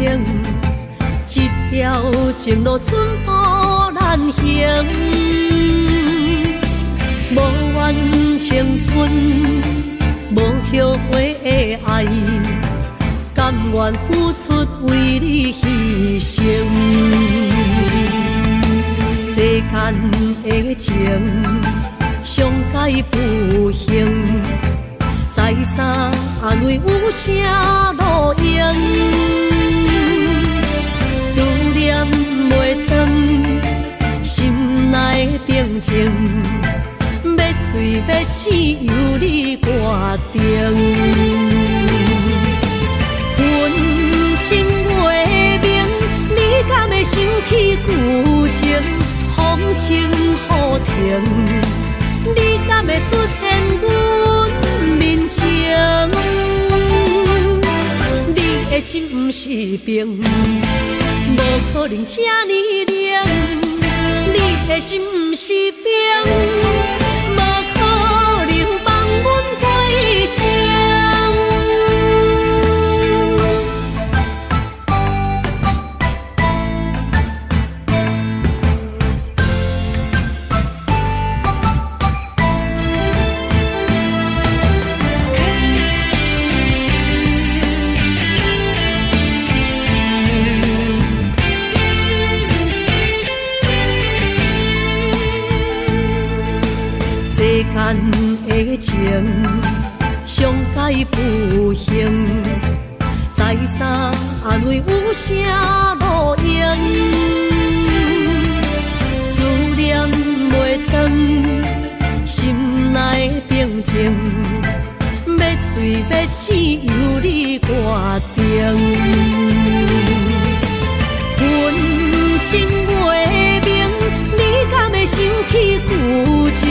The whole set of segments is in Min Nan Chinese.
行，這條情路寸步難行。無怨青春，無後悔的愛，甘願付出為你犧牲。世間的情，上蓋不幸，再三安慰有啥路用？思念袂斷，心內平靜，欲醉欲死由你決定。分清月明，你敢會想起舊情？風清雨停，你敢會出現阮面前？你的心毋是冰，無可能這呢冷。你的心毋是冰，無可能放阮過一生。世間的情，上蓋不幸，再三安慰有啥路用？思念袂斷，心內平靜，欲醉欲死由你決定。分清月明，你敢會想起舊情？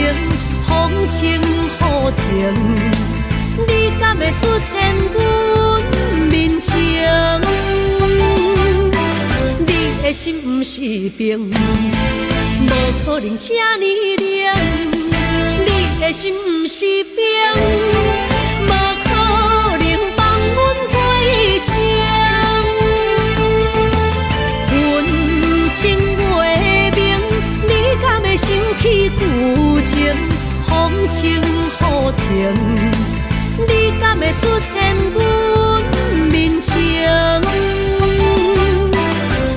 風清雨停，你敢會出現阮面前？你的心毋是冰，無可能這呢冷。你的心毋是冰，無可能放阮過一生。分清月明，你敢會想起舊情？風清雨停，你敢會出現阮面前？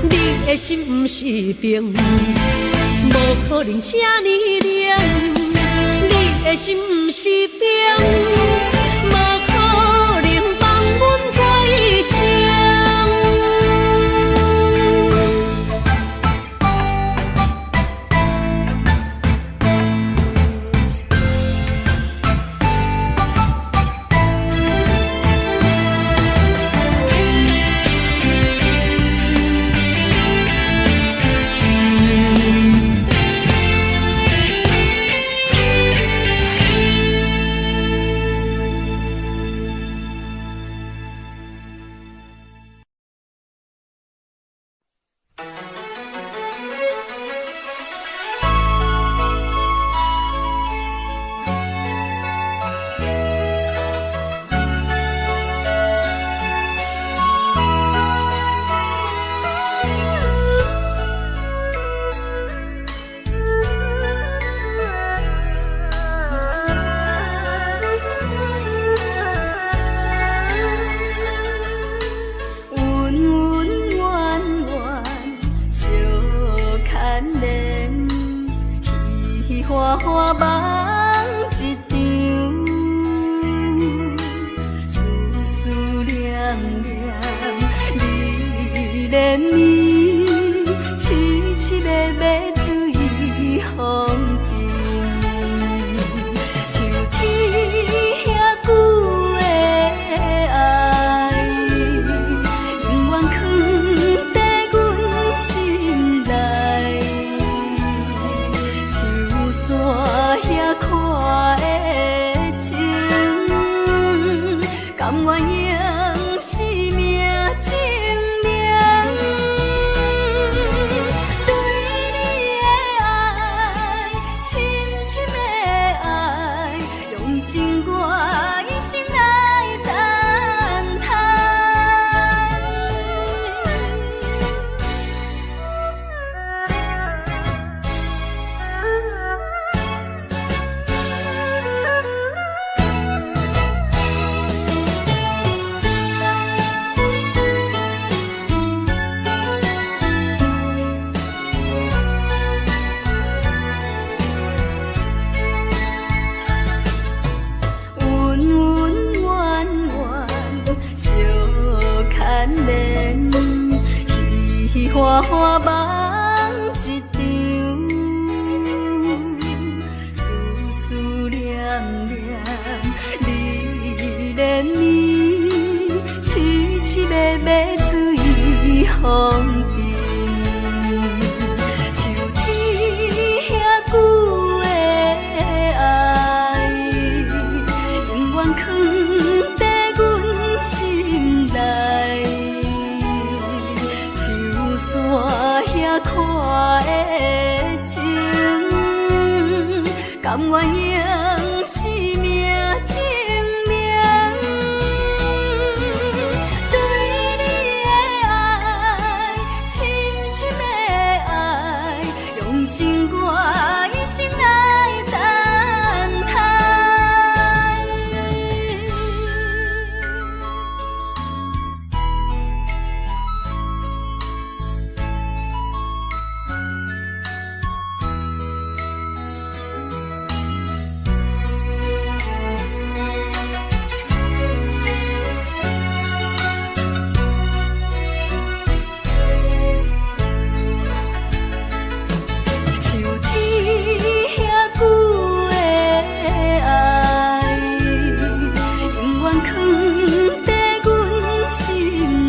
你的心毋是冰，無可能這呢冷。你的心毋是冰，無可能放阮過一生。甘願用生命證明。看花梦一場，思思念念你連年，痴痴迷迷醉風塵。樹天遐久的愛，永遠囥佇阮心內。樹山遐闊的情，甘願用生命證明。對你的愛，深深的愛，用盡我一生來等待。樹天遐久的愛，永遠囥佇阮心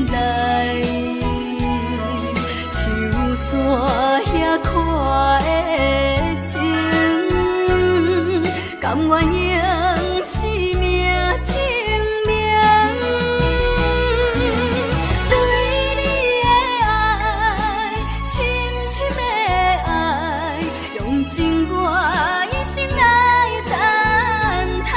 內。樹山遐闊的情，甘願用生命證明。對你的愛，深深的愛，用盡我一生來等待。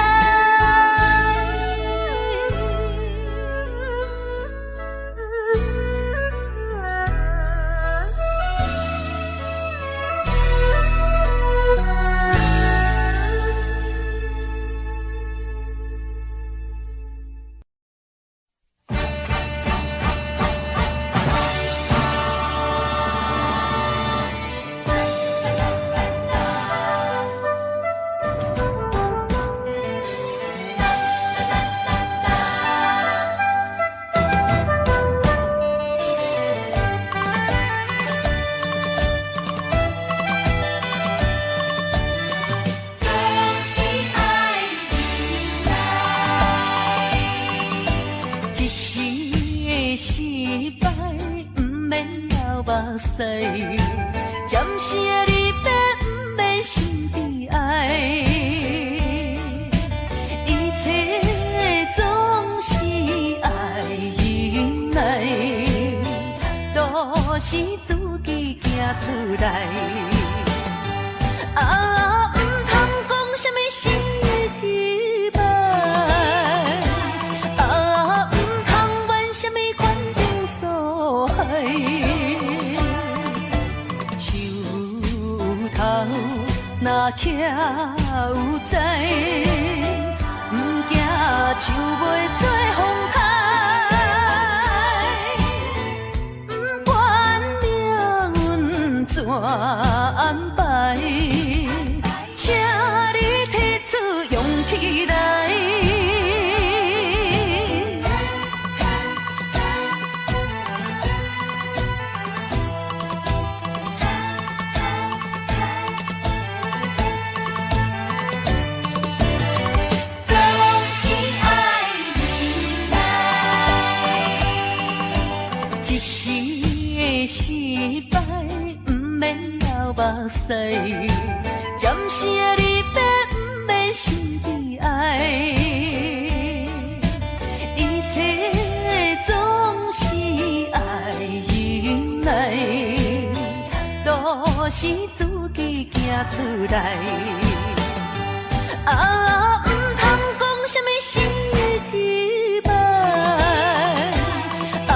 總是愛忍耐，一時的失敗，毋免流目屎，暫時的離別，毋免心悲哀。一切總是愛忍耐，路是自己行出來。啊，毋通講啥物失敗，啊，毋通怨啥物環境所害。樹頭若徛有知，毋驚樹袂做風颱。毋管命運怎安排，請你提出勇氣來。總是愛忍耐，一時的失敗，毋免流目屎，暫時的離別，毋免心悲哀。一切總是愛忍耐，路是自己行出來。啊，毋通講啥物失敗，啊，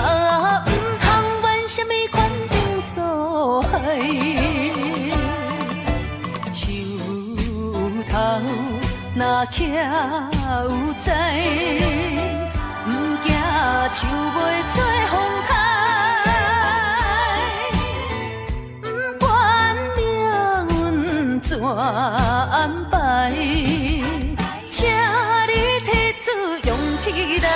毋通怨啥物環境所害。樹頭若徛有知，毋驚樹袂做風颱。毋管命運怎安排，請你提出勇氣來。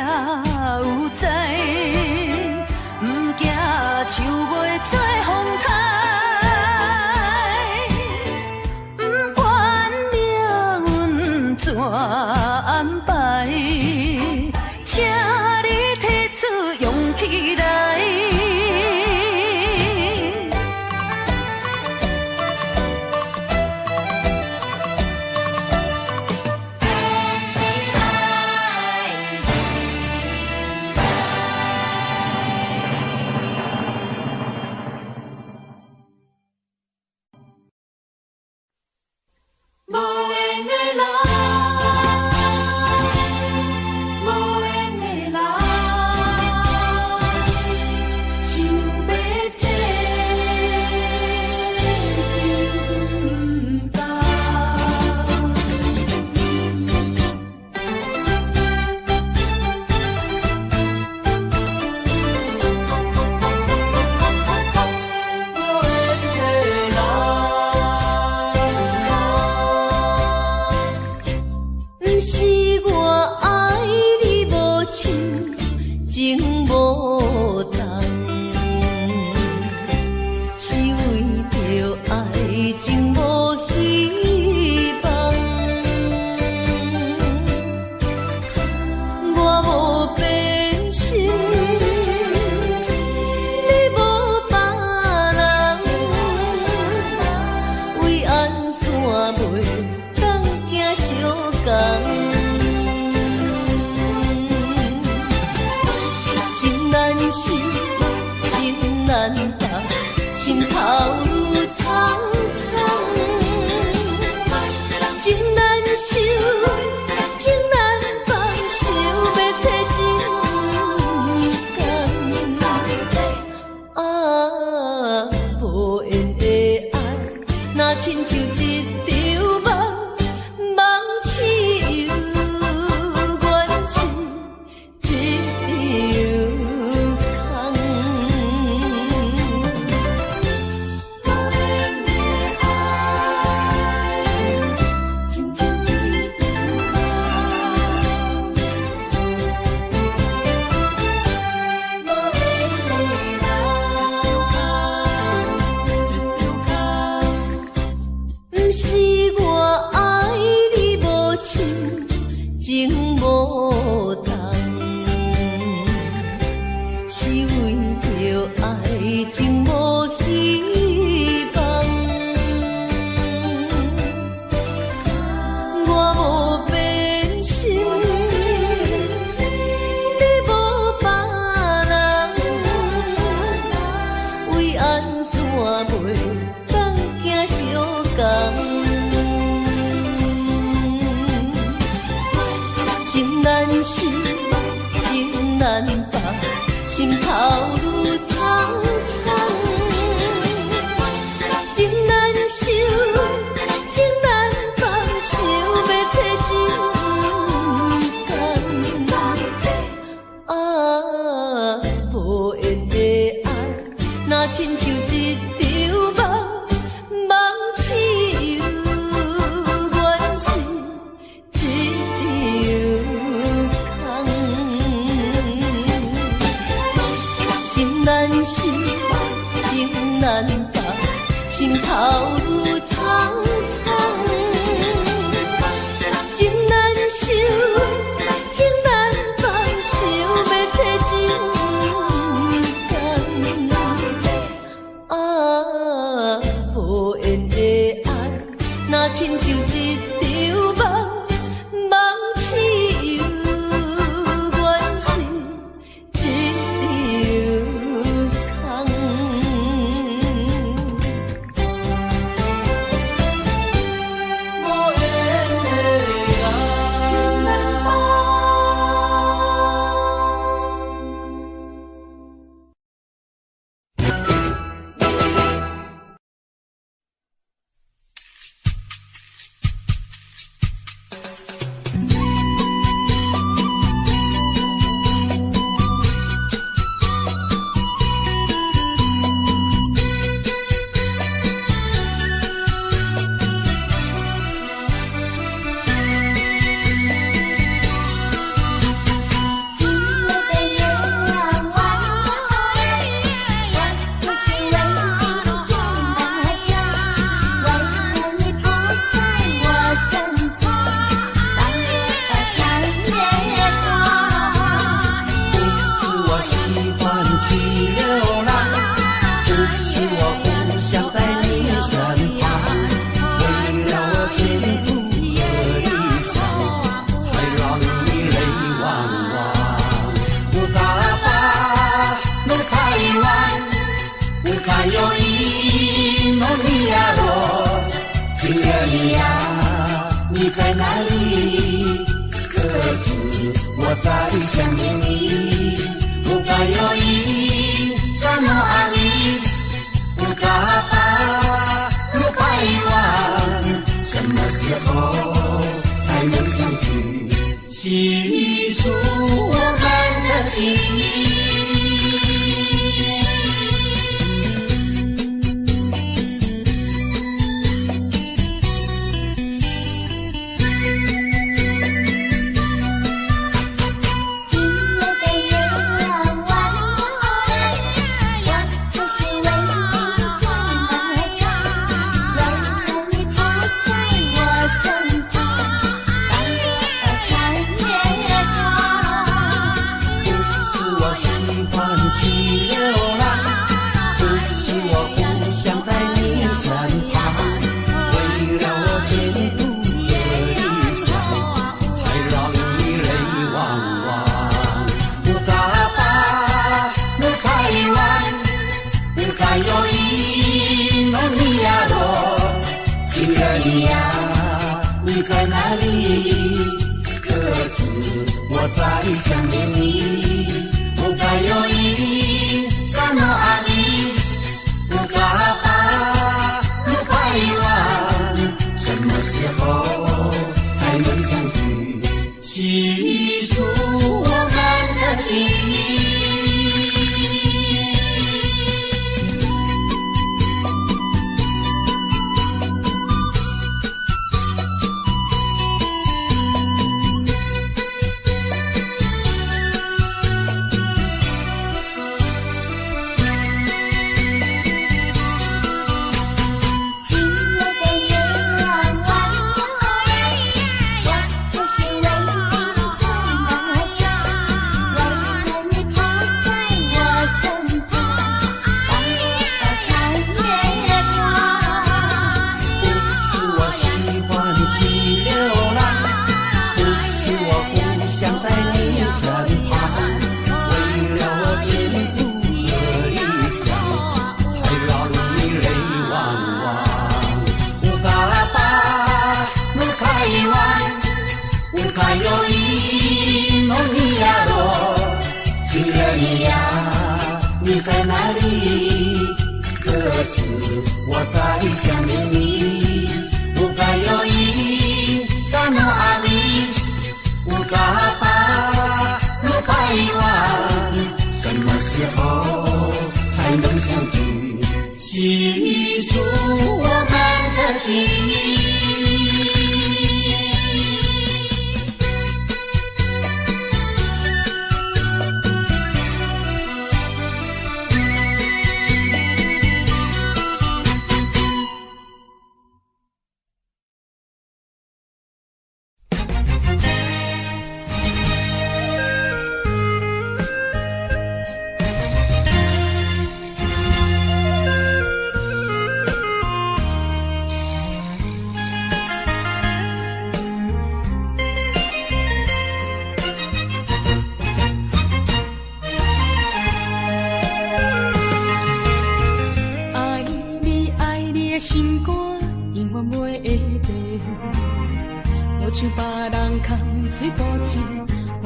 有知，毋惊树尾做风台，毋管命运怎安排，請你提出勇氣來。無緣的人，無緣的人，想欲這情毋甘。無緣的人。毋是我愛你無深，情無重，是為著愛情無希望。我無變心，你無別人，為按怎袂當行相仝？情難捨，情難放，心頭淙淙。情難收，情難放，想欲找真甘。啊，無緣的愛，若親像一場夢，夢醒猶原是一場空。無緣的愛，親像一場夢。無緣的人，一場空。毋是我愛你無深，情無重，是為著愛情無希望。我無變心，你無別人，為按怎袂當行相仝？情難捨，情難放，心頭愈淙淙。情難收，情難放，想欲找真甘。啊，無緣的愛，若親像一場夢，夢醒猶原是一場空。情難捨，情難放，心頭愈淙淙。情難收，情難放，想欲找真甘。啊，無緣的愛，若親像一場夢，夢醒猶原是一場空。無緣的人，情難放。呀，你在哪里？可知我在想念你。不该有意，怎么爱你？不该把不该忘，什么时候才能相聚？细数我们的情谊。在想念你，不该有意，怎么爱你？不该把不该忘，什么时候才能相聚？细数我们的情谊。你在哪里？可知我在想念你。不该有意，怎么爱你？不该把不该忘，什么时候才能相聚？细数我们的情谊。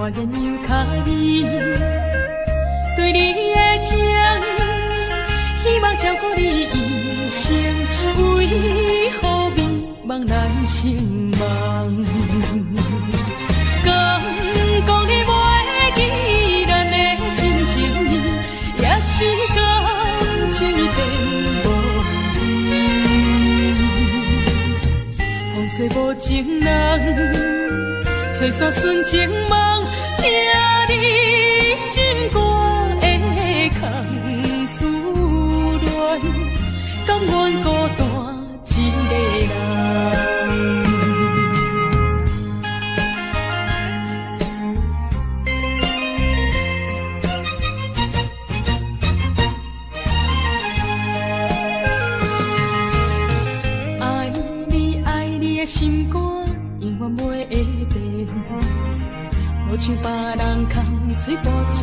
我愿又较你，对你的情，希望照顾你一生，为何美梦难成梦？敢讲你袂记咱的真情意，也是感情已变无味。风吹无情人，吹散纯情梦。听你心肝的空思恋，甘愿孤单一个人。爱你爱你的心肝，永远袂会变。无像别人空嘴保证，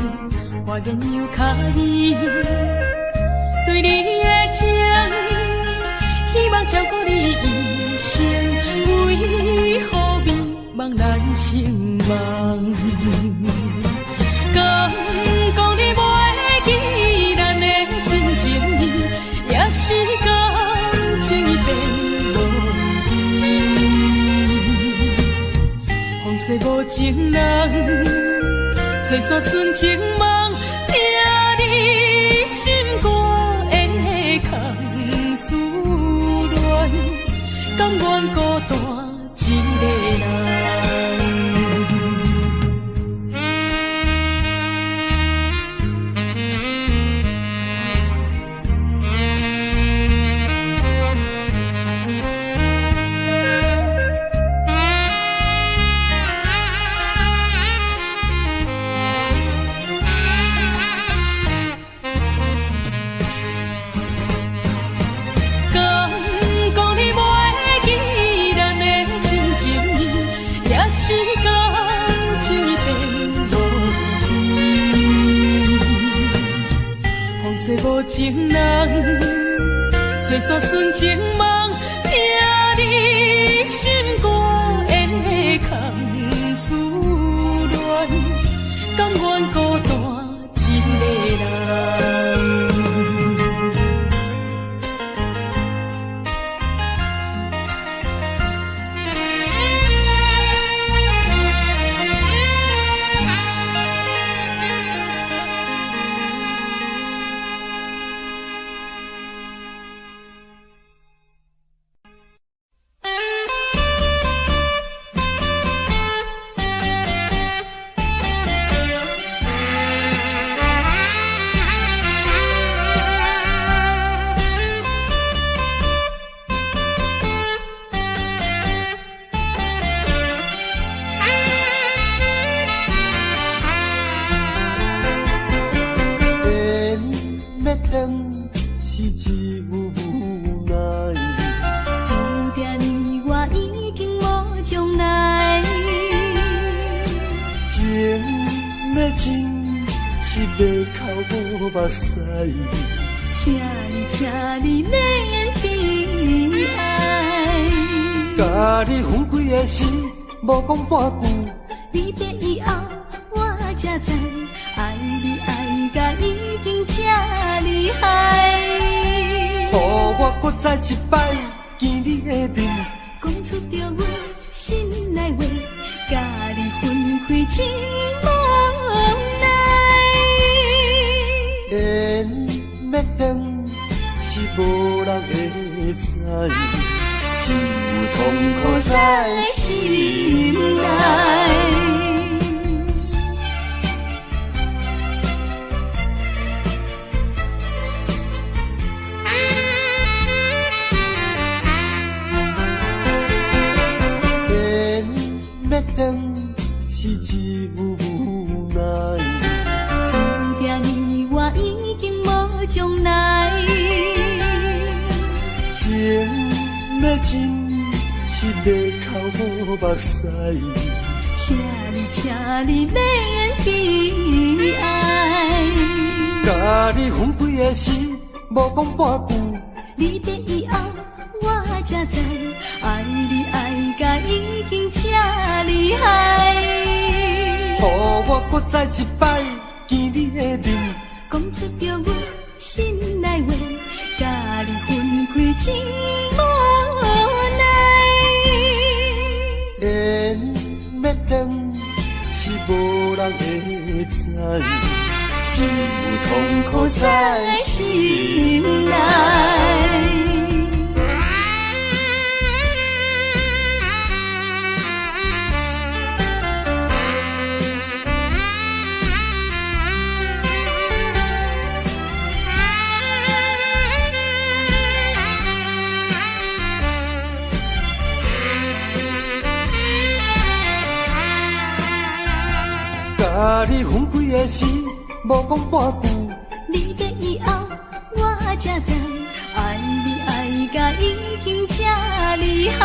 我愿又较你。对你的情，希望照顾你一生，梦。敢讲你袂记咱的真情意，也是感情变无义。风吹无情人，吹散纯情梦，疼你心肝的空思恋，甘愿孤单一个人。敢讲你袂记咱的真情意，也是感情变无义。风吹无情人，吹散纯情梦，疼你心肝的空思恋，甘愿孤单一个人。缘欲断是一有无奈，注定你我已经无将来。情欲真是袂哭无目屎。请你，请你免悲哀。佮你分开的时，无讲半句。离别以后，我才知，爱你爱甲已经这厉害。予我阁再一摆见你的面，讲出著阮心内话，佮你分开真无奈。缘欲断是无人会知，只有痛苦在心内。缘欲断是一有无奈，注定你我已经无将来。情欲真是袂哭无目屎。请你，请你免悲哀。佮你分开的时，无讲半句。离别以后，我才知，爱你爱甲已经这厉害。予我阁再一摆见你的面，讲出著阮心内话，佮你分开真无奈。缘欲断是无人会知，只有痛苦在心内。佮你分开的时，无讲半句。离别以后，我才知，爱你爱甲已经这厉害。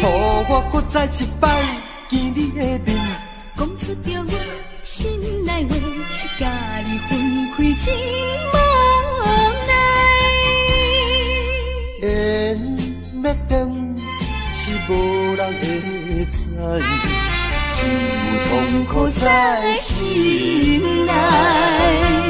予我阁再一摆见你的面，讲出著阮心内话，佮你分开真无奈。缘欲断是无人会知，只有痛苦在心內。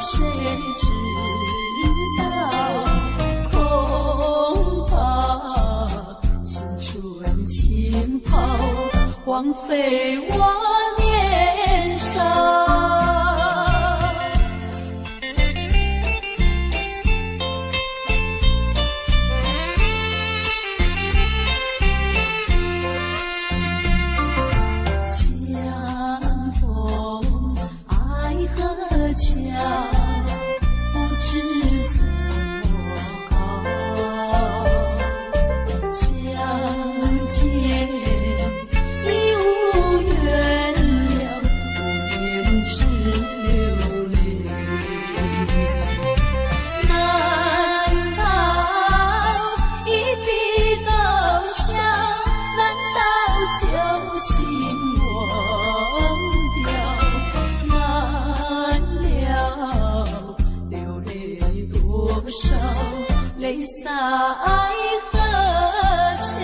誰知道？恐怕青春輕拋，荒廢我年少。相逢愛河橋，不知怎麼熬。相見已無緣了，無言只流淚。難道一筆勾銷？難道舊情忘掉？難了流淚多少，淚灑愛河橋。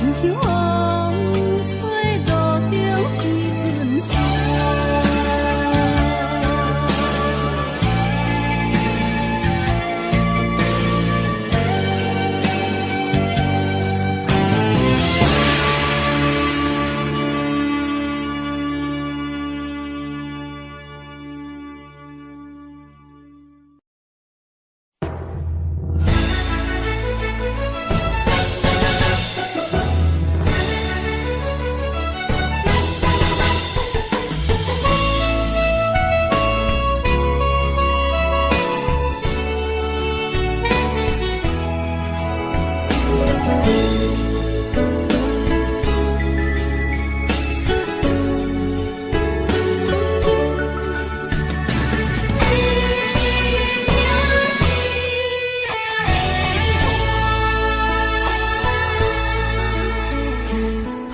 親像風吹路中飛針線。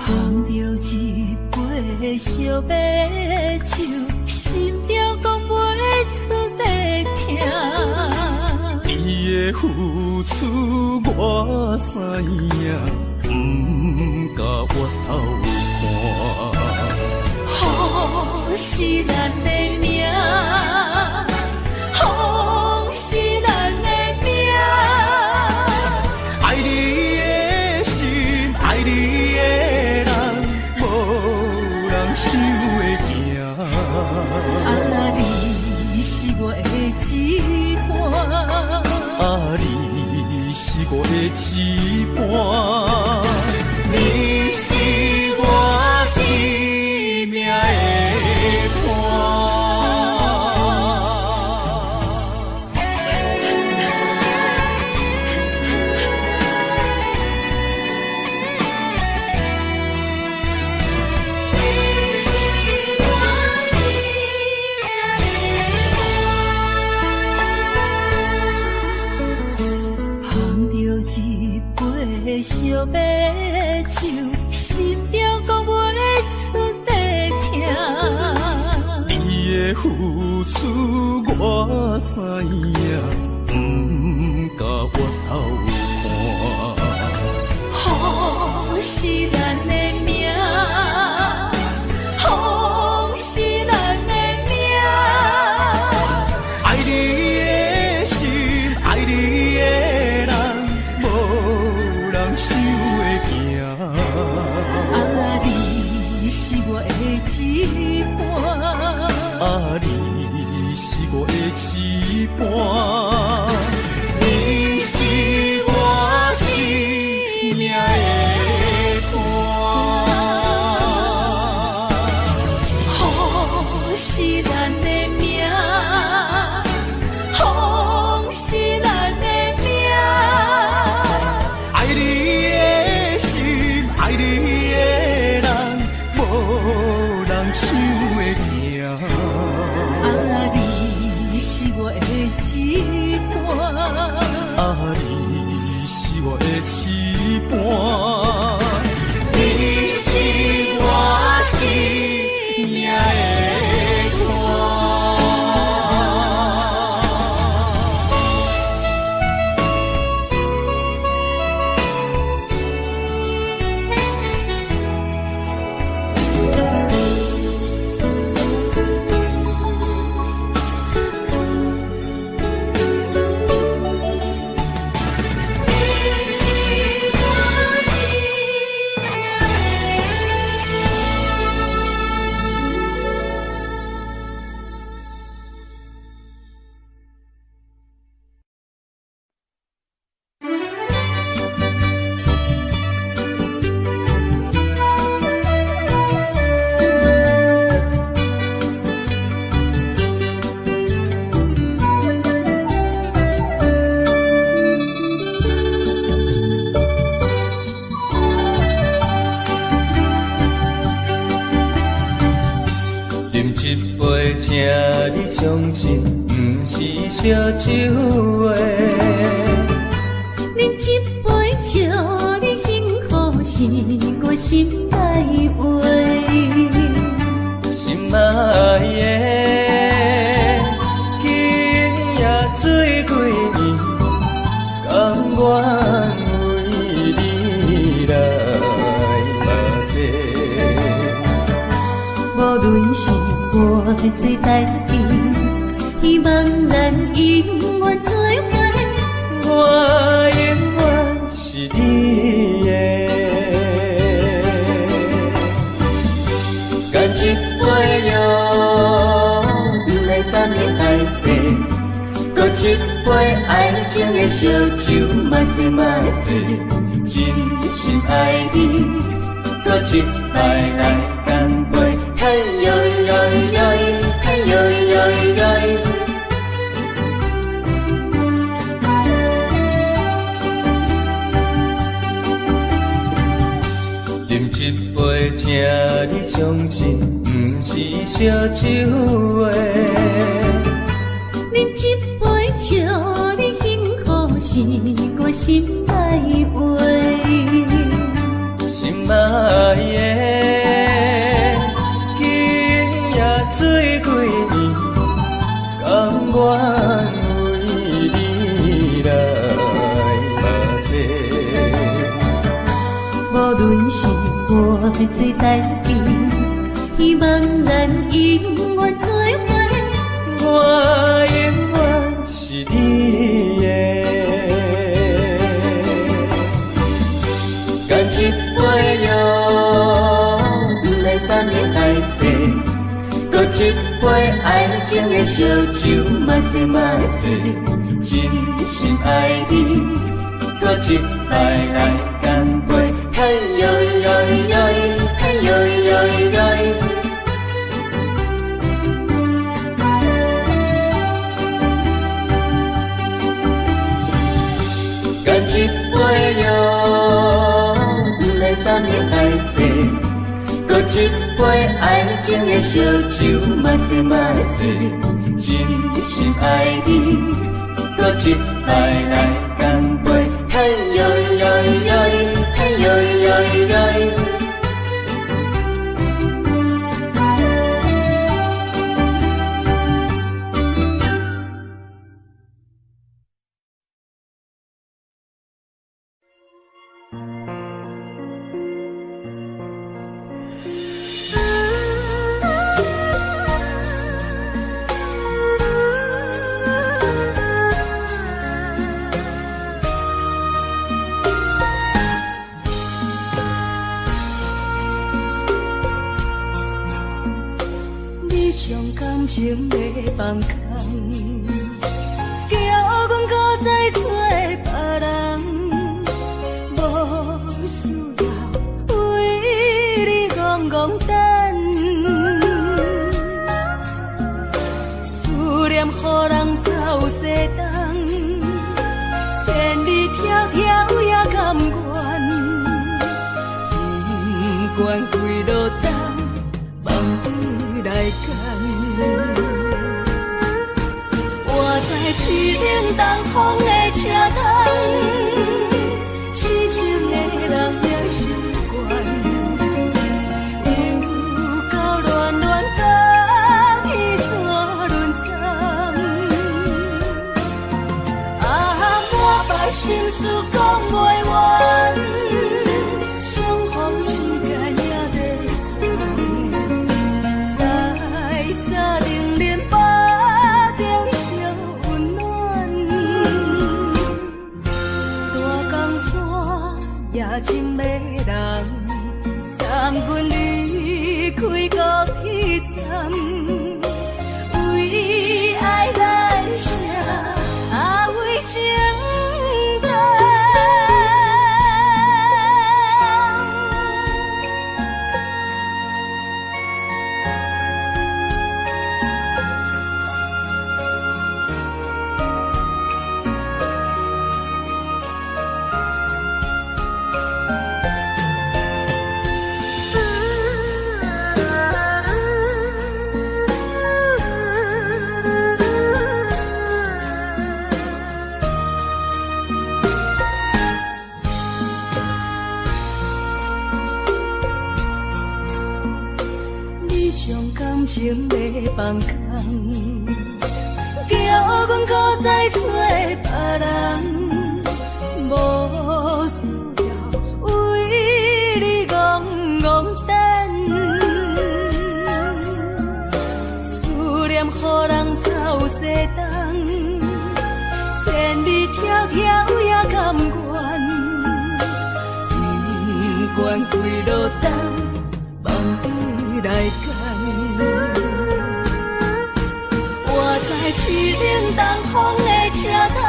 捧著一杯燒白酒，心中講袂出的疼。你的付出我知影，不敢回頭看。雨是咱的命，風是咱的命。愛你的心，愛你的人，無人想會驚。啊，你是我的一半，啊，你是我的一半，你是我生命的伴。捧著一杯燒白酒，心中講袂出的疼。你的付出我知影，不敢回頭看。雨是咱的命，風是咱的命。愛你的心，愛你的人，無人想會驚。啊，你是我的一半，啊，你是我的一半，你是我生命的伴。雨是咱的命，風是咱的命。愛你的心，愛你的人，無人想會驚。啊，你是我的一半，啊，你是我的一半，你是我生命的伴。斟一杯，請你相信，毋是燒酒的。啉一杯，祝你幸福是我心內話。心愛的，今夜醉幾暝，甘願為你來。做代志，希望咱永遠做伙。我永遠是你的。干一杯哟，流连山盟海誓，阁一杯爱情的烧酒，莫说莫说，真心爱你，阁一摆来干杯，嘿哟哟哟，嘿哟哟哟。饮一杯，请你相信，毋是烧酒的。饮一杯，祝你幸福是我心内话。心爱的，今夜醉几暝，甘愿为你来目洗。无论是我做代志，希望咱永远做伙。我永远是你的。干一杯哟，流连山盟海誓，阁一杯爱情的烧酒，莫说莫说，真心爱你，阁一摆来干杯，嘿哟哟哟，嘿哟哟哟。干一杯哟，流连山盟海誓，阁一杯爱情的烧酒，莫说莫说，真心爱你，阁一摆来干杯，嘿哟哟哟，嘿哟哟哟。情要放空，叫阮搁再找别人，无需要为你戆戆等，思念予人走西东，千里迢迢也甘愿，不管几落冬，望你来牵。我在凄冷东风的车窗，痴情的人已习惯，又到恋恋甲天山轮转，啊，满腹心事讲袂完，相逢时间也袂长，在三零零八中相温暖，大江山也真迷人，送阮离开高铁站，为爱难舍，啊为情难。你将感情要放空，叫阮搁再找别人，无需要为你戆戆等，思愿跪落等，望你来牵。活在凄冷东风的车窗，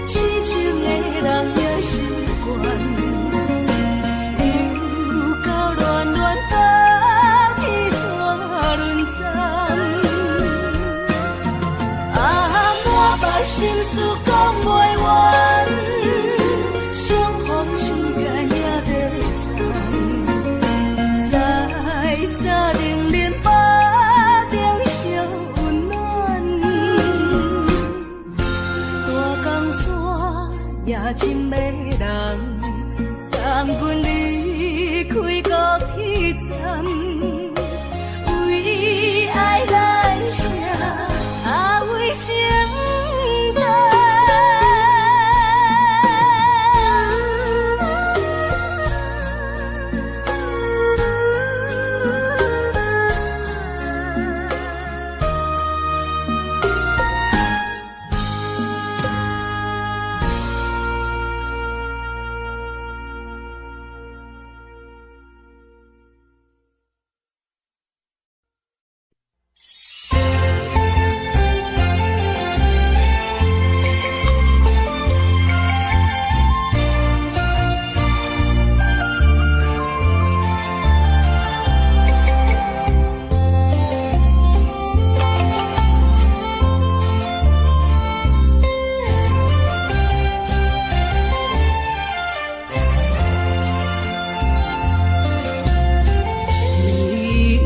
痴情的人也习惯。又到暖暖冬天煞轮转，啊，满腹心事讲袂完，相逢时间也短暂，在三零零八顶相温暖，大江山也真迷人，送阮离开高铁站，为爱来写，啊为情等。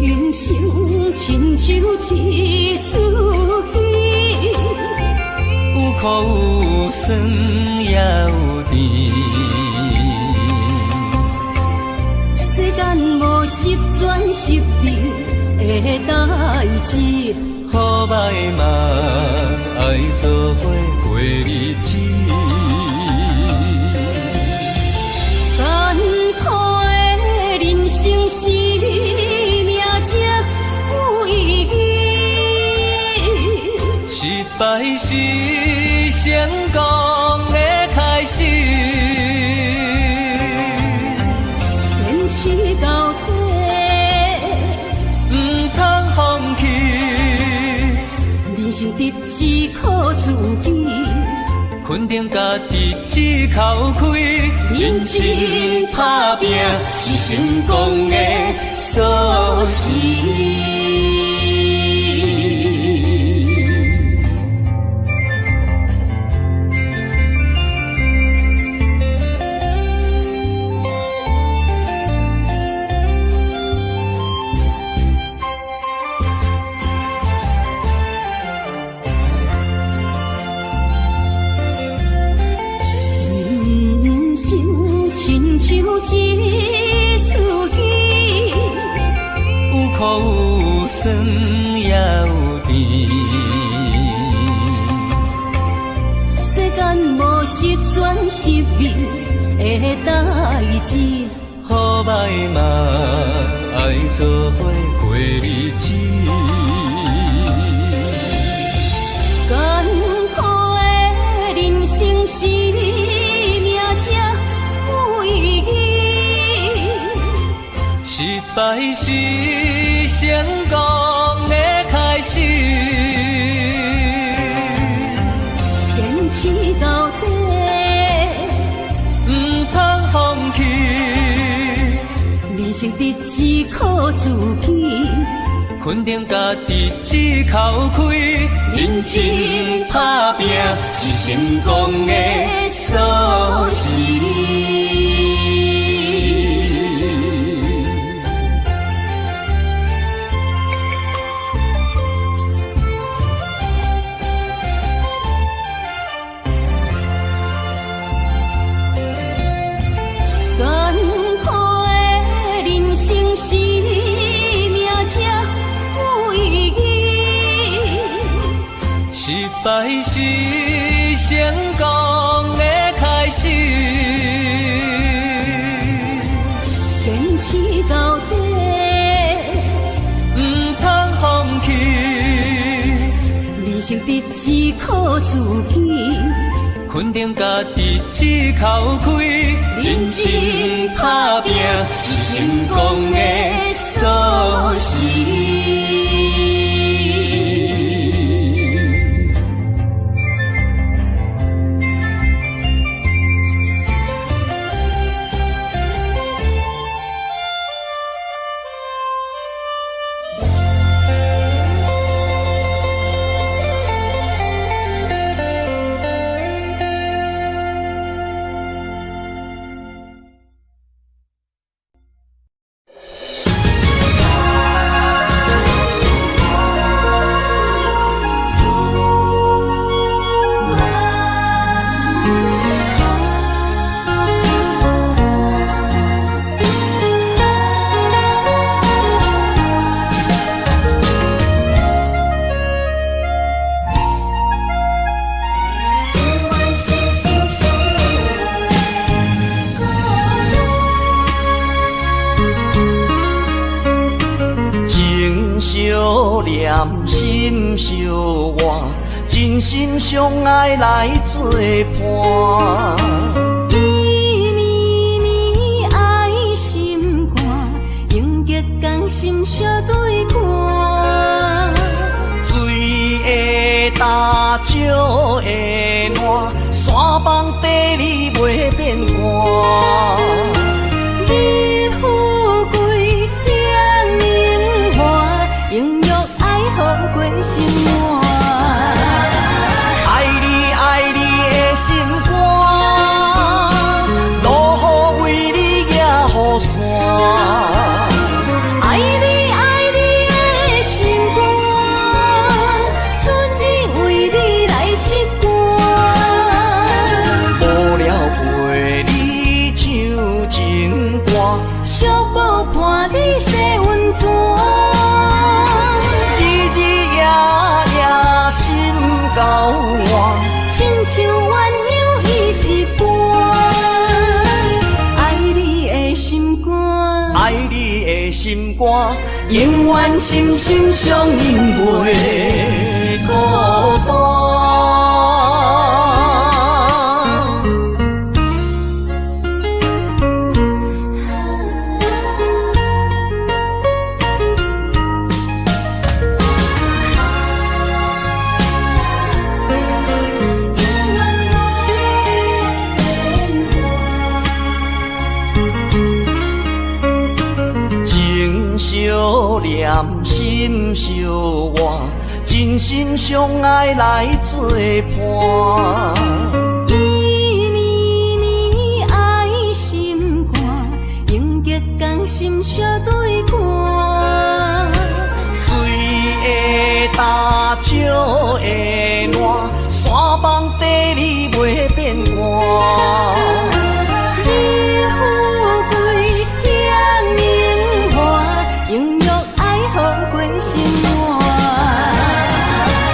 人生亲像一出戏，有苦有酸也有甜。世间无十全十美的代誌，好歹嘛愛做伙過日子。艰苦的人生是命才有意義。失敗是成功的開始。堅持到底，毋通放棄。人生得只靠自己，肯定家己一口氣。認真打拼是成功的鎖匙。人生亲像一出戏，有苦有酸也有甜。世间无十全十美的代誌，好歹嘛愛做伙過日子。艰苦的人生是命才有意義。失敗是成功的開始。堅持到底，毋通放棄。人生得只靠自己，肯定家己一口氣。認真打拼是成功的鎖匙。艰苦的人生是命才有意義。失敗是成功的開始。堅持到底，毋通放棄。人生得只靠自己，肯肯定家己一口开，人生打拼是成功的锁匙。心相换，真心相爱来作伴。伊绵绵爱心肝，永结同心相对看。水会干，石会烂，山崩地裂袂变卦。生活，爱你爱你的心肝，落雨为你举雨伞。爱你爱你的心肝，春日为你来拭干。无聊陪你唱情歌，惜宝伴你洗温泉。亲像鸳鸯彼一般，爱你的心肝，爱你的心肝，永远心心相印袂孤单。心相换，真心相爱来作伴。伊绵绵爱心肝，永结同心相对看。水会干，石会烂，山崩地裂袂变卦。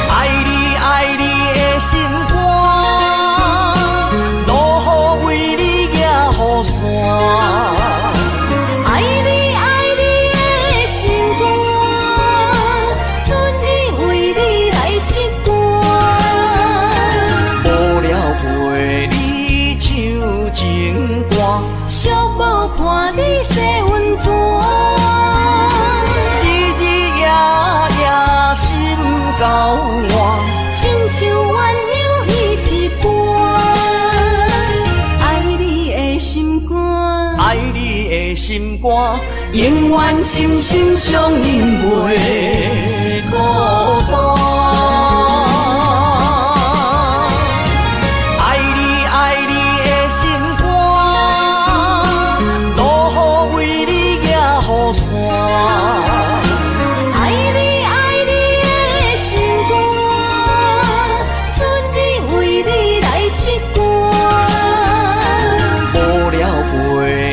爱你爱你的心肝，落雨为你举雨伞。爱你爱你的心肝，春日为你来拭干。无聊陪你唱情歌，惜宝伴你洗温泉。交换，亲像鸳鸯彼一般，爱你的心肝，爱你的心肝，永远心心相印袂孤单。爱你爱你的心肝，落雨为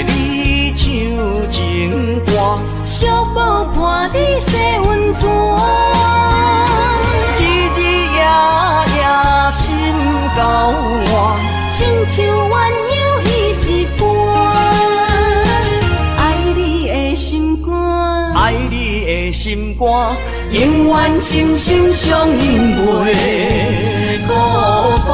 你举雨伞。惜宝伴你洗温泉，日日夜夜心交换，亲像鸳鸯彼一般，爱你的心肝，爱你的心肝，永远心心相印袂孤单。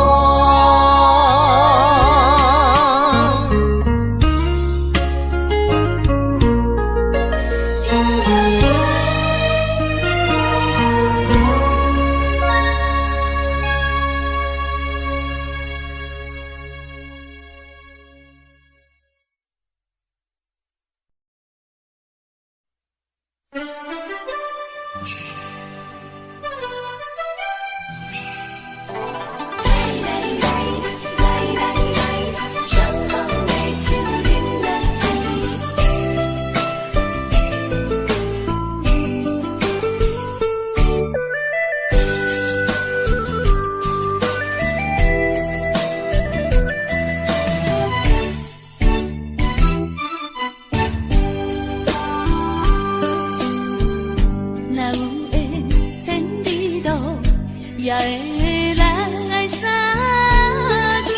會來相見。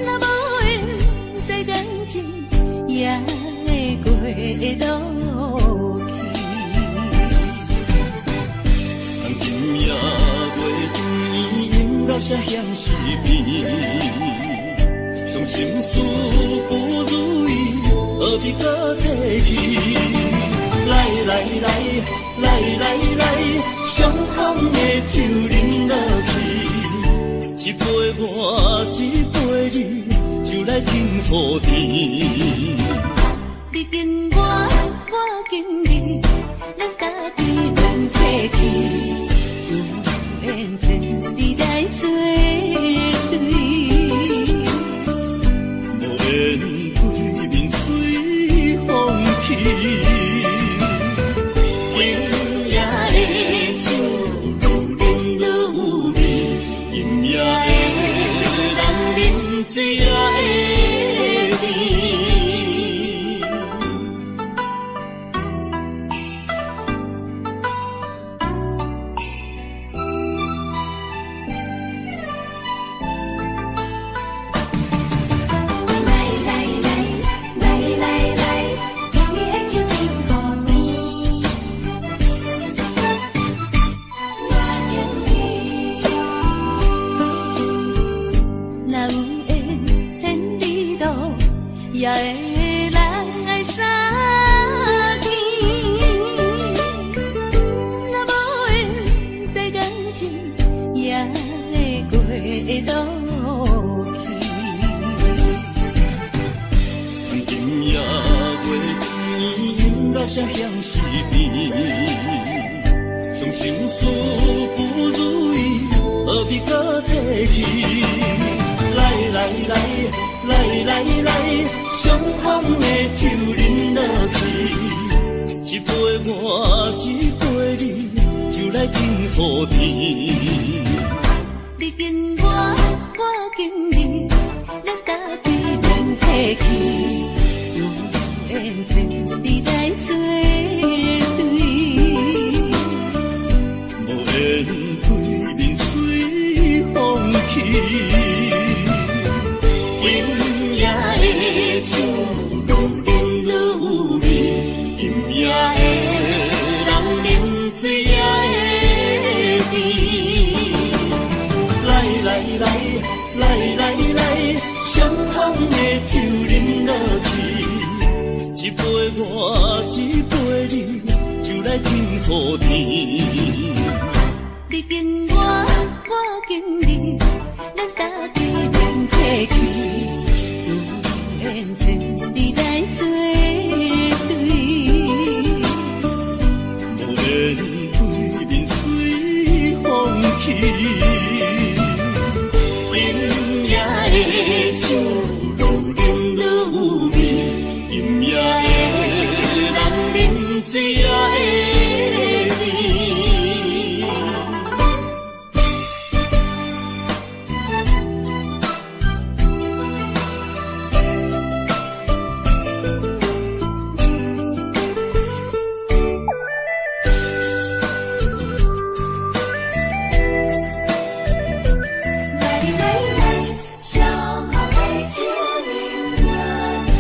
若無緣在感情，也會過落去。今夜月圓，音樂聲響四边，伤心事不如意，何必阁提起？來來來來來來，傷風的酒啉落去，一杯我，一杯你，酒來天雨甜。你敬我，我敬你，咱家己免客氣。有緣千里來做對，無緣對面隨風去。今夜的酒愈啉愈有味，今夜的人啉醉也會甜。來來來來來來，敬你的酒甜予甜。我敬你。若有緣千里路，也會來相見。若無緣在感情，也會過落去。今夜月圓，音樂聲響四邊，傷心事不如意，何必閣提起？來來來來來來，傷風的酒啉落去，一杯我，一杯你，酒來天雨甜。你敬我，我敬你，咱家己免客氣。有緣千里來做對，無緣對面隨風去。今夜的酒愈啉愈有味，今夜的人啉醉也會甜。來來來來來來，傷風的酒啉落去，一杯我，一杯你，酒來天雨甜。你敬我，我敬你，咱家己免客氣。有緣千里來做對，無緣對面隨風去。今夜的酒愈啉愈有味，今夜的人啉醉也會甜。來來來，上好的酒啉落去。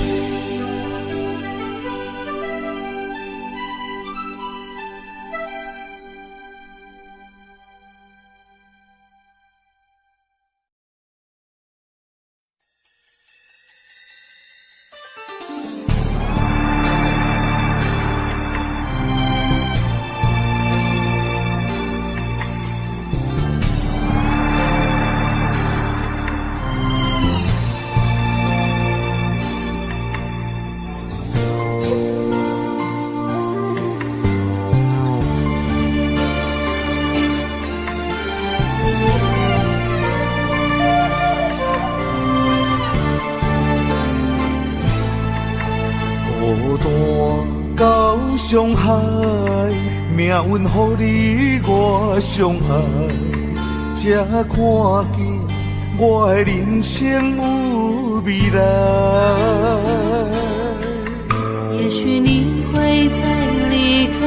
孤單到上海，命運予你我相愛，才看見我的人生有未來。也許你會再離開，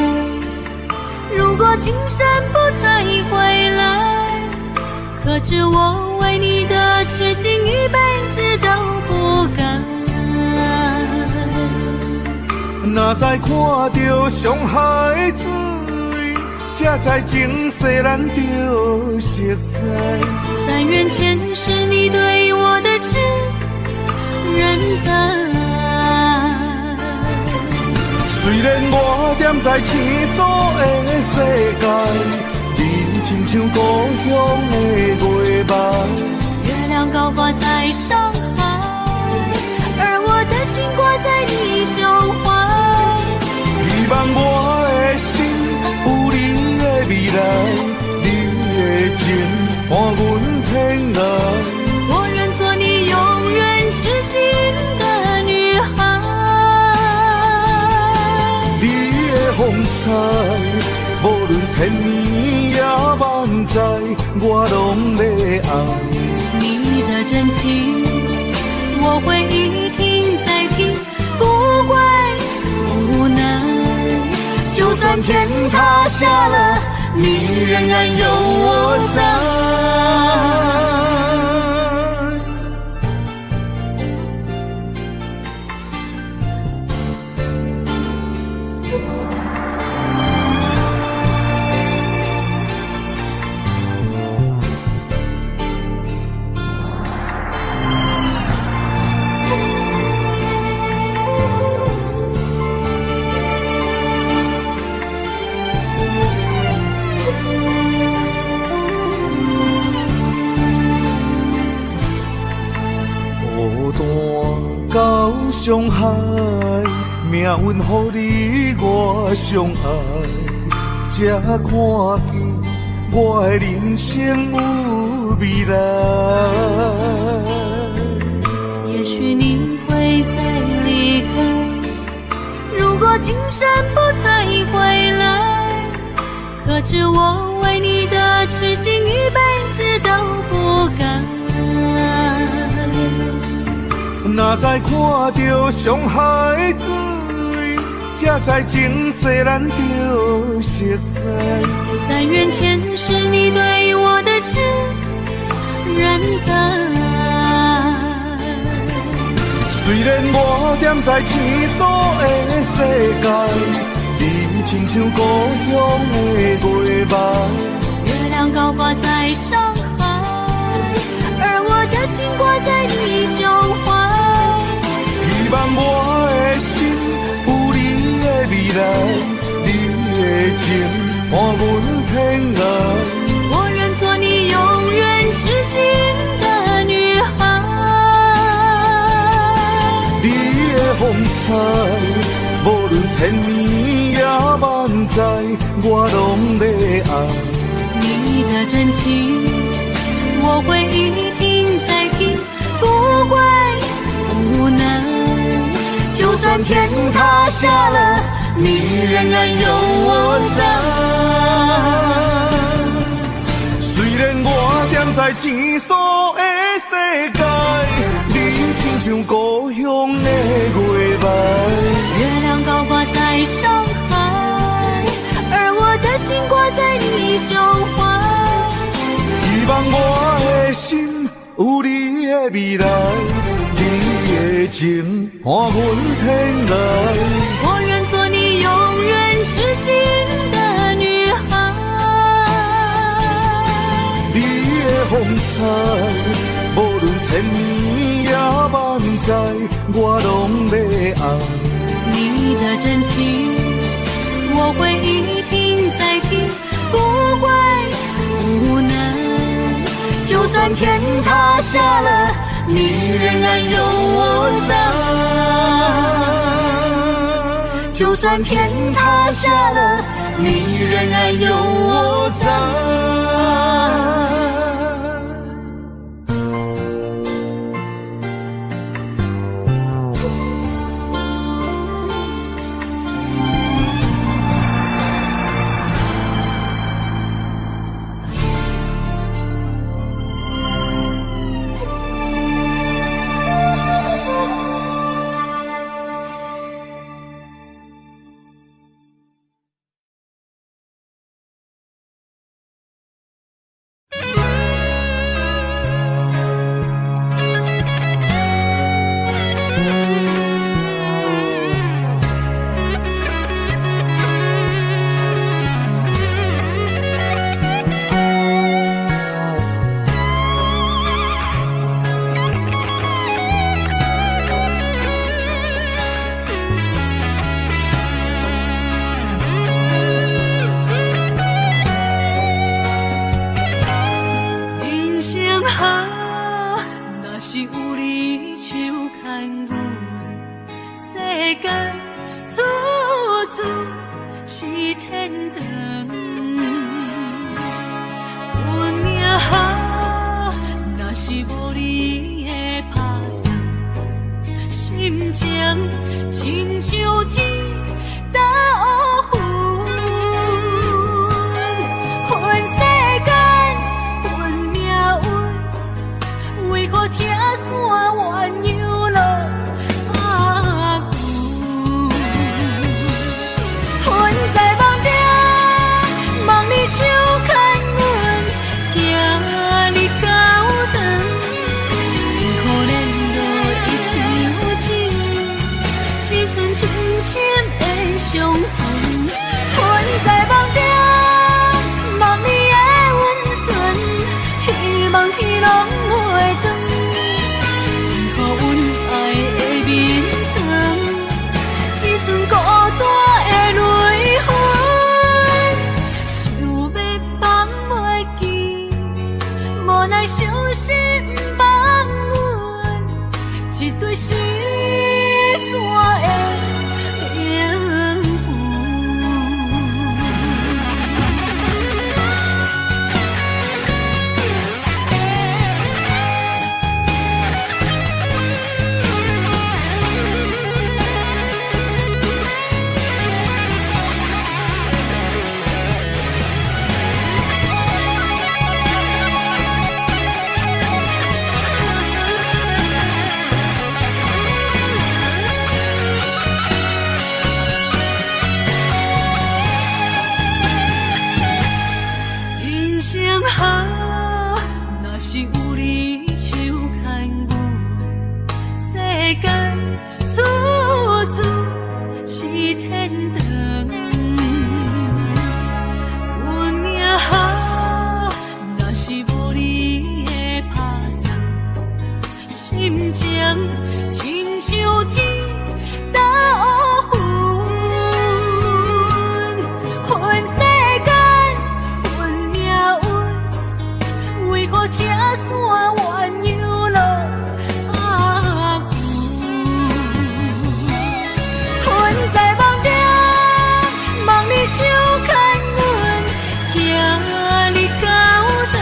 如果今生不再回來，可知我為你的痴心一輩子都不改。若再看著上海水，才知前世咱著熟似。但願前世你對我的痴仍在。雖然我踮在生疏的世界，你親像故鄉的月枋。月亮高掛在上海，而我的心掛在你胸懷。希望我的心有你的未來，你的情伴阮天涯。我願做你永遠痴心的女孩。你的風采，無論千年也萬載，我攏欲愛。你的真情，我會一聽再聽，不會無奈。就算天塌下了，你仍然有我在。到上海，命運予你我相愛，才看見我的人生有未來。也許你會再離開，如果今生不再回來，可知我為你的痴心一輩子都不改。若再看著上海水，才知前世咱著熟似。但願前世你對我的痴仍在。雖然我踮在生疏的世界，你親像故鄉的月枋。月亮高掛在上海，而我的心掛在你胸懷。希望我的心有你的未來，你的情伴阮天涯。我願做你永遠痴心的女孩。你的風采，無論千年也萬載，我攏欲愛。你的真情，我會一聽再聽，不會無奈。就算天塌下了，你仍然有我在。雖然我踮在生疏的世界，你親像故鄉的月枋。月亮高掛在上海，而我的心掛在你胸懷。希望我的心有你的未來，你的情伴阮天涯。我願做你永遠痴心的女孩。你的風采，無論千年也萬載，我攏欲愛。你的真情，我會一聽再聽，不會無奈。就算天塌下了，你仍然有我在。就算天塌下了，你仍然有我在。間處處是天堂。運命啊，若是無你的拍算，心情親像天豆腐。恨世間，恨命運，為何拆散鴛鴦落拍久？魂在夢中，望你手牽阮，行入教堂，為何連落一手指，一寸深深的傷痕。魂在夢中，望你的溫存，希望天攏袂斷。為何阮愛的眠床，只剩孤單的淚痕？想欲放袂記，無奈傷心放阮，一對失散的靈魂。人生啊，若是有你手牽阮，世間處處是天堂。運命啊，若是無你的拍算，心情親像天豆腐。恨世間，恨命運，為何拆散鴛鴦落拍久？魂在夢中，望你手牽阮，行入教堂，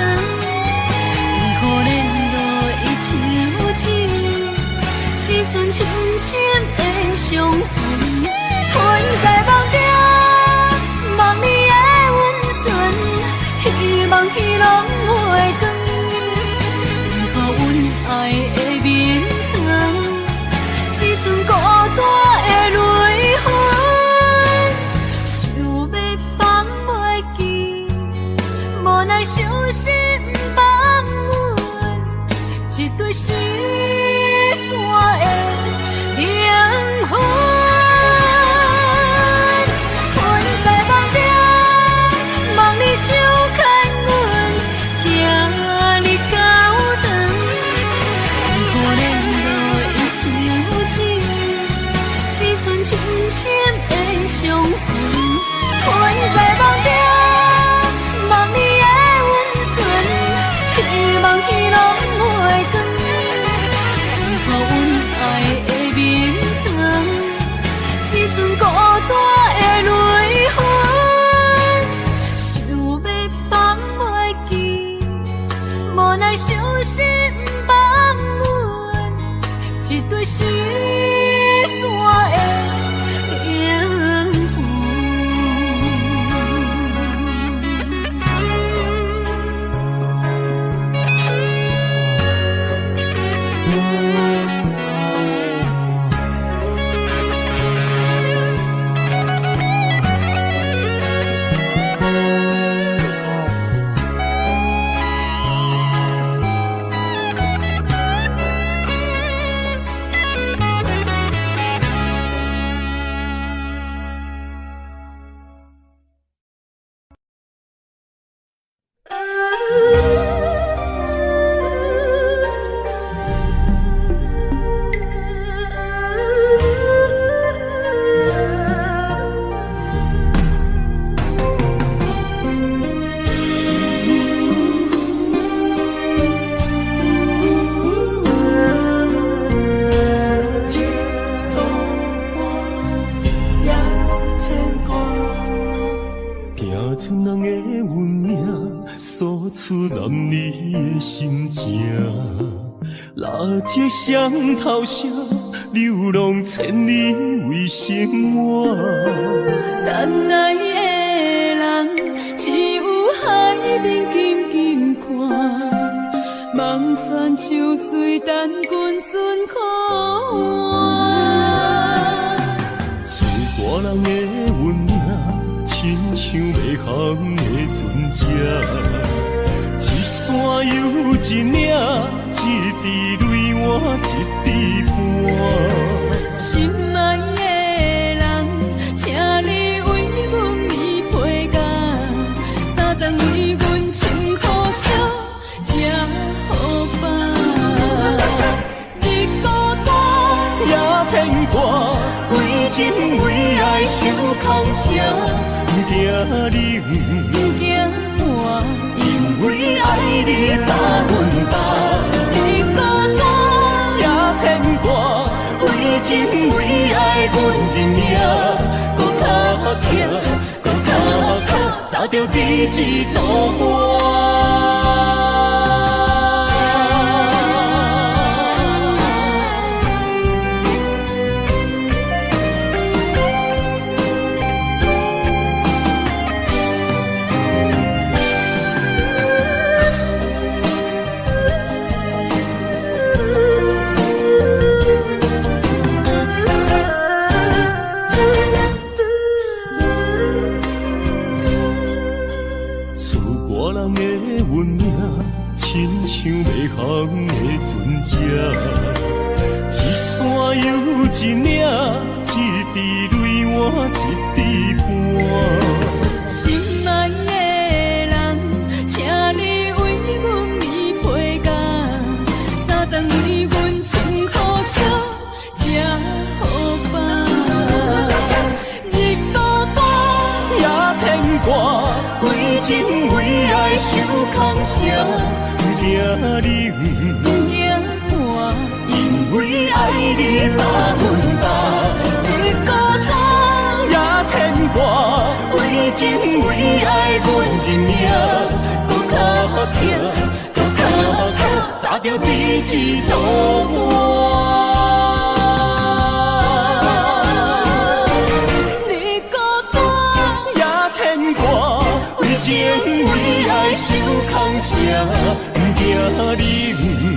為何連落一手指，一寸深深的傷痕。魂在夢中，望你的溫存，希望天攏袂斷。為何阮愛的眠床，只剩孤單的淚痕？想欲放袂記，無奈傷心放阮，一對失散的靈魂。魂在夢中，望你手牽阮，行入教堂，為何連落一手指，一寸深深的傷痕。魂在夢中，望你的溫存，希望天攏袂斷。為何阮愛的眠床，只剩孤單的淚痕？想欲放袂記，無奈傷心放阮，一對失散的靈魂。出男儿的心情。蜡烛双头烧，流浪千里为生活。等爱的人，只有海面紧紧看，望船像随等阮船靠岸。厝大人的运啊，亲像袂航的船只，一山又一岭，一支泪换一支汗。心爱的人，请你为阮棉被盖，三顿为阮穿雨衫，才好放。日孤单也牵挂，为情为爱受空声，不惊冷，不惊寒，因为爱你百分百。日孤单也牵挂，为情为爱阮认命，阁较疼，阁较苦，早著伫这路岸。航的船只，一山又一岭，一支泪换一支汗。心爱的人，请你为阮棉被盖，三顿为阮穿雨衫，才好放。日孤单也牵挂，为情为爱受空声。不惊冷，不惊寒，因为爱你百分百。日孤单也牵挂，为情为爱阮认命，阁较疼，阁较苦，早著伫这路岸。日孤单也牵挂，为情为爱受空声。不惊冷，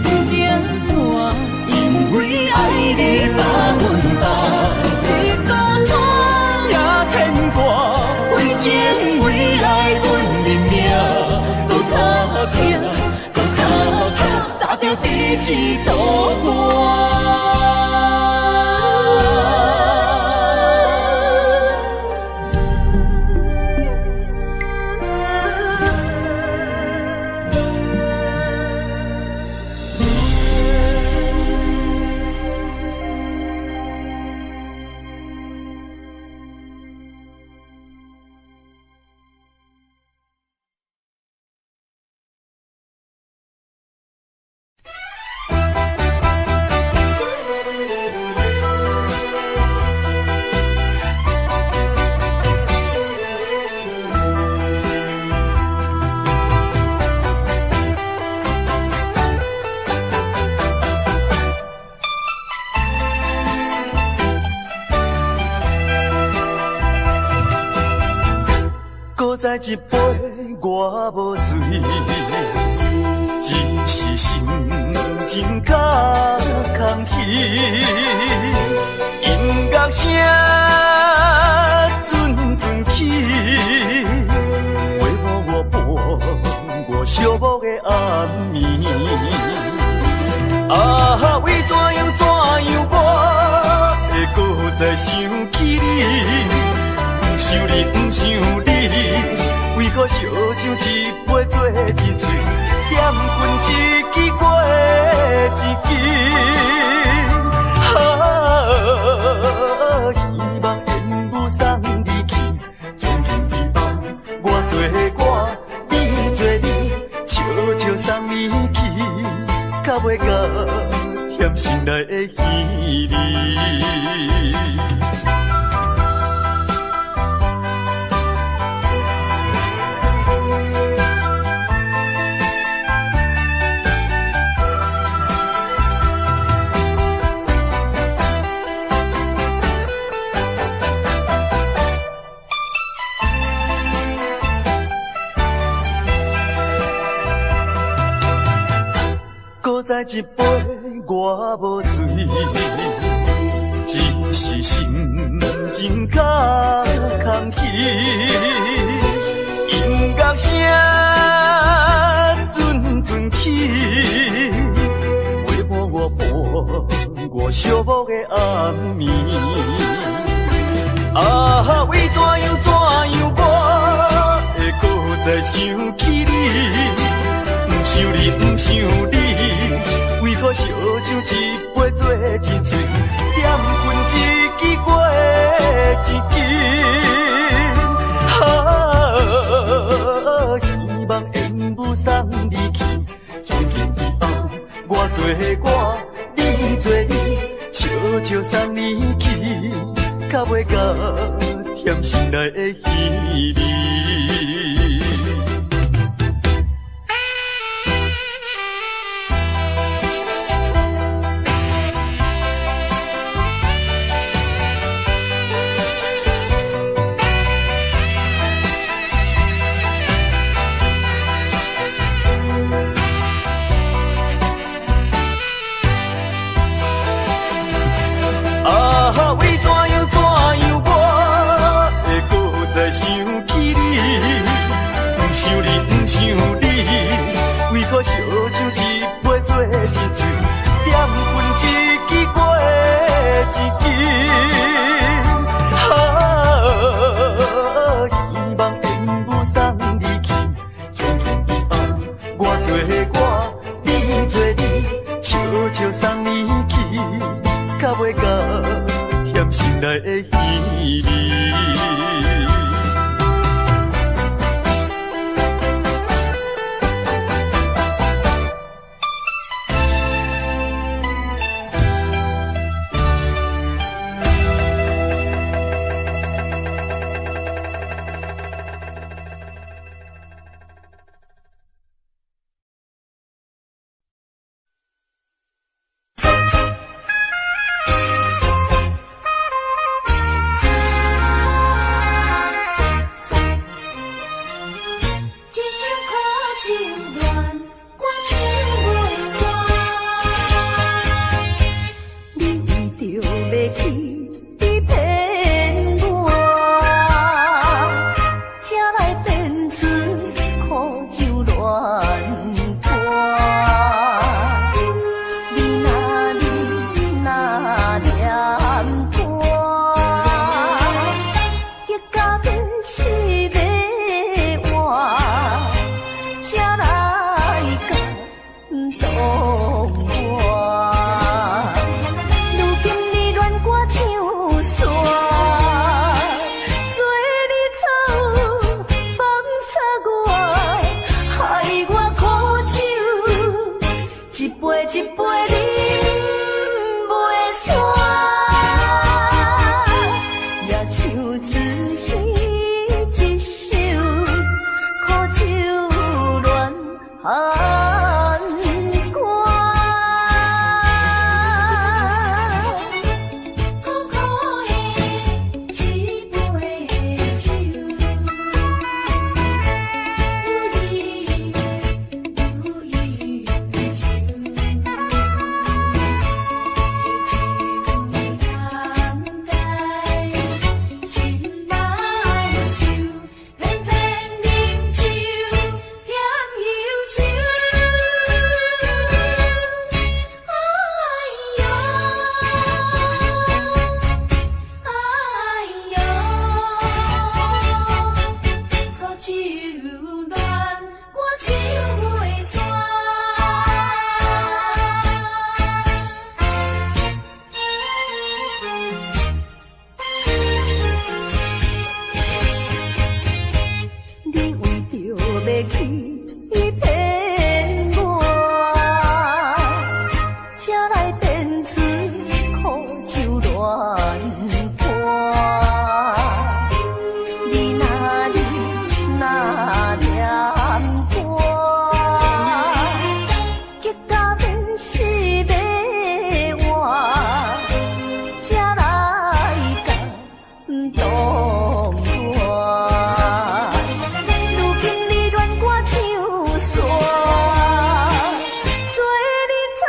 不惊寒，因为爱你百分百。日孤单也牵挂，为情为爱阮认命，阁较疼，阁较苦，早著伫这路岸。再一杯，我无醉，只是心情较空虚。音乐声阵阵起，陪伴我伴我寂寞的暗暝。啊，为怎样怎样，我会阁再想起你？不想你，不想你。为何烧酒一杯做一喙，欠困一支过一支？啊，希望烟雾送你去，从今以后我做我，你做你，笑笑送你去，到尾到嫌心内的稀微。知一杯我無醉，只是心情較空虛。音樂聲陣陣起，陪伴我伴我寂寞的暗暝。啊，為怎樣怎樣我會閣再想起你？毋想你，毋想你，為何燒酒一杯做一喙，點棍一支過一支。啊，希望緣分送你去，從今以後我做我，你做你，笑笑送你去，較袂甲添心內的稀微。啊，為怎樣怎樣我會閣再想起你？毋想你，毋想你，為何燒酒一杯做一喙，點棍一支過一支。啊，希望緣分送你去，從今以後我做我，你做你，笑笑送你去，較袂甲添心內的稀微。如今你恋歌唱煞，做你走。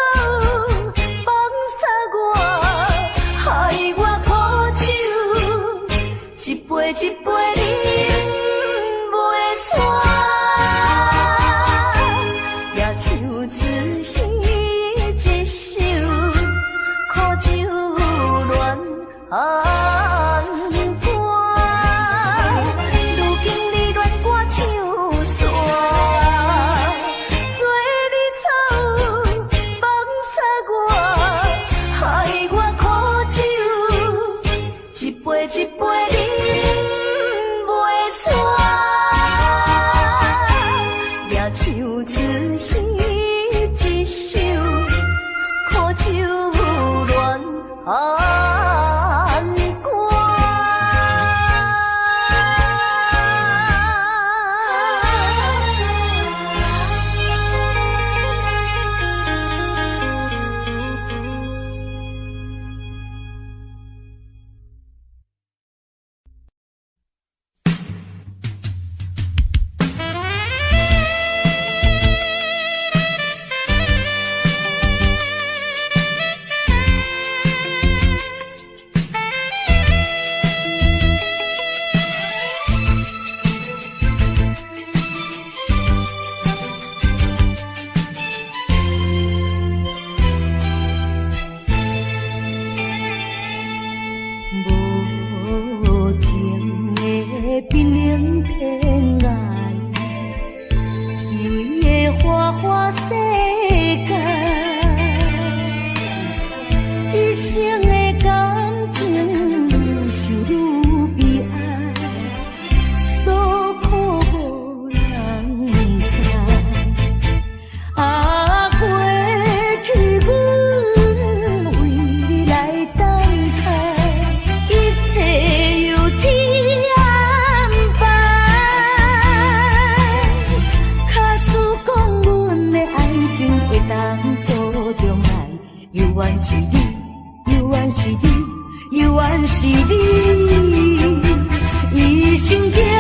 的瀕臨天涯，虚伪的花花世界，一生的感情愈受愈悲哀，所苦無人知。啊，過去阮為你來等待，一切由天安排。假使講阮的愛情會當倒轉來，猶原是你，猶原是你，猶原是你，一生情。